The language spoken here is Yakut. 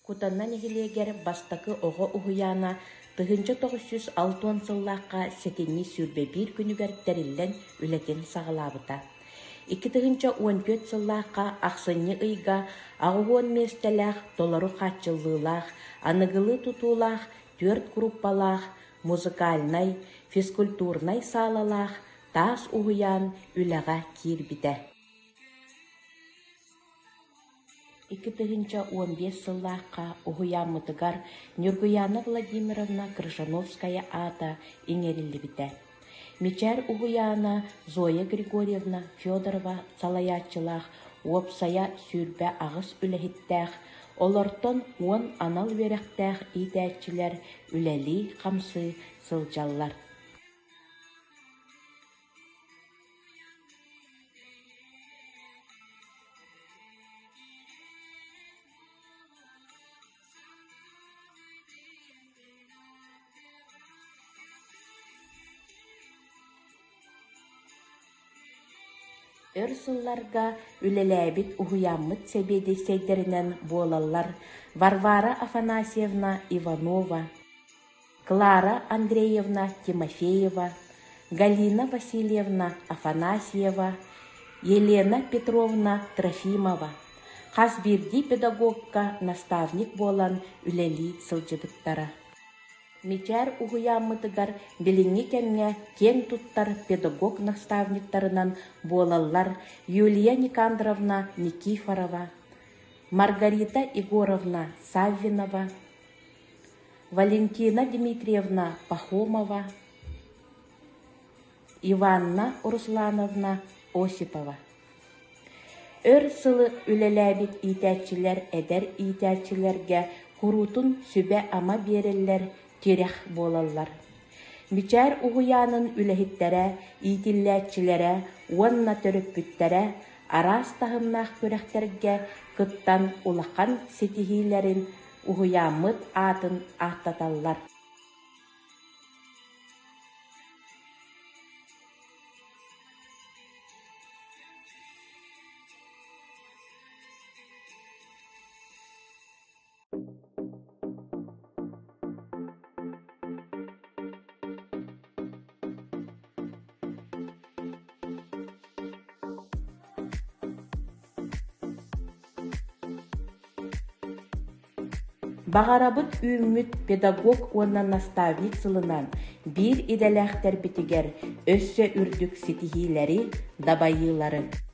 Кутана нэһилиэгэр бастакы оҕо уһуйаана 1960 сыллаахха сэтинньи 21 күнүгэр тэриллэн үлэтин саҕалаабыта. 2014 сыллаахха ахсынньы ыйга 80 миэстэлээх толору хааччыллыылаах, аныгылыы тутуулаах түөрт группалаах музыкальнай, физкультурнай саалалаах таас уһуйаан үлэҕэ киирбитэ. 2015 сыллаахха уһуйааммытыгар Ньургуйаана Владимировна Крыжановская аата иҥэриллибитэ. Мичээр уһуйаана Зоя Григорьевна Федорова салайааччылаах уопсайа 28 үлэһиттээх, олортон 10 анал үөрэхтээх иитээччилэр үлэлии-хамсыы сылдьаллар. Өр сылларга үлэлээбит уһуйааммыт сэбиэдиссэйдэринэн буолаллар Варвара Афанасьевна Иванова, Клара Андреевна Тимофеева, Галина Васильевна Афанасьева, Елена Петровна Трофимова хас биирдии педагогка наставник буолан үлэлии сылдьыбыттара. Мичээр уһуйааммытыгар билиҥҥи кэмҥэ киэн туттар педагог-наставниктарынан буолаллар Юлия Никандровна Никифорова, Маргарита Егоровна Саввинова, Валентина Дмитриевна Пахомова, Иванна Руслановна Осипова. Өр сылы үлэлээбит иитээччилэр эдэр иитээччилэргэ куруутун сүбэ-ама биэрэллэр, тирэх буолаллар. Мичээр уһуйаанын үлэһиттэрэ, иитиллээччилэрэ уонна төрөппүттэрэ араас таһымнаах күрэхтэргэ кыттан улахан ситиһиилэрин Уһуйааммыт аатын ааттаталлар. Баҕарабыт үүммүт педагог уонна наставник сылынан биир идэлээхтэрбитигэр өссө үрдүк ситиһиилэри, дабайыылары!